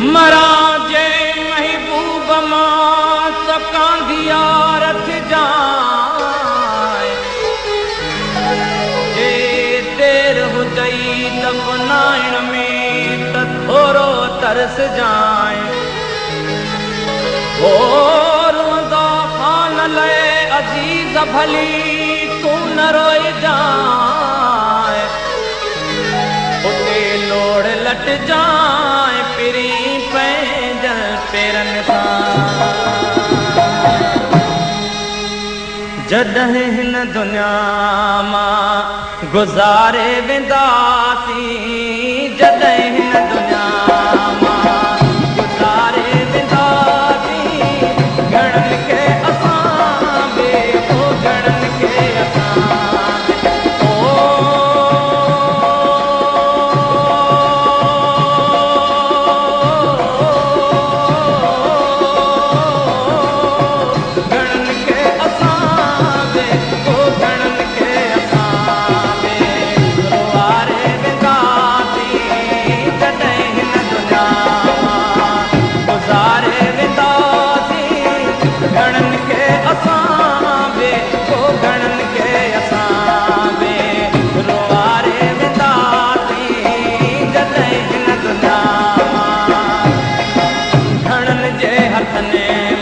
مران جي محبوب مان ته ڪانڌيار ٿجانءِ، جي دير هجئي دفنائڻ ۾ ته ٿورو ترسجانءِ. هو روئندا خان لئي عزيز ڀلي تون نه روئجانءِ، اتي لوڙ لٽجانءِ پرين پنهنجن پيرن سان. جڏهن هن دنيا مان گذاري وينداسين، جڏهن هن دنيا مان گذاري وينداسين، گهڻن کي اسان به او گهڻن کي اسان به او گهڻن کي اسان به او گهڻن کي اسان به روئاري وينداسين. جڏهن هن دنيا مان گذاري وينداسين، گهڻن کي اسان به او گهڻن کي اسان به روئاري وينداسين. جڏهن هن دنيا مان گهڻن جي هٿن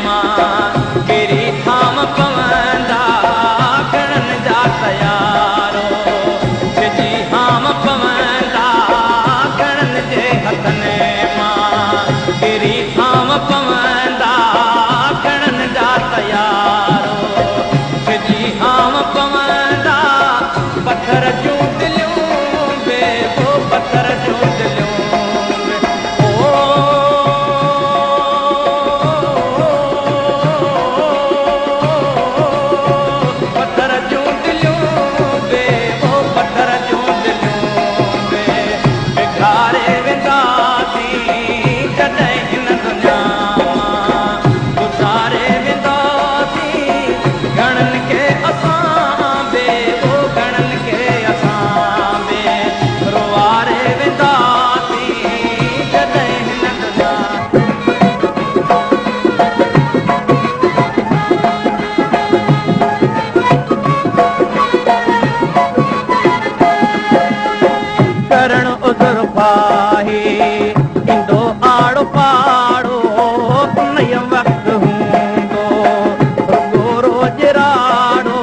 مان ڪري ٿام پوندا، گهڻن جا تيارو ڇڄي هام پوندا، گهڻن جي هٿن مان ڪري ٿام پوندا، گهڻن جا تيارو ڇڄي هام پوندا. پٿر جون دليون به او پٿر جون دليون به او پٿر جون دليون به او پٿر جون دليون به بگاري وينداسين. جڏهن هن دنيا مان گذاري وينداسين، گهڻن کي اسان به او گهڻن کي اسان به روئاري وينداسين. جڏهن هن دنيا ڪرڻ عذر خواهي ايندو آڙو پاڙو، ان وقت هوندو رڳو روڄ راڙو.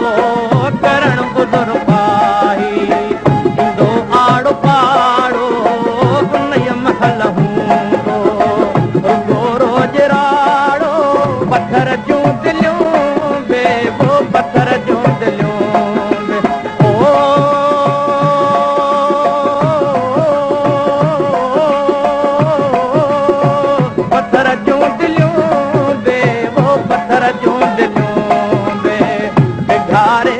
ڪرڻ عذر خواهي ايندو آڙو پاڙو، ان مهل هوندو رڳو روڄ راڙو. پٿر جون دليون به او پٿر جون دليون به او پٿر جون دليون به او پٿر جون دليون به بگاري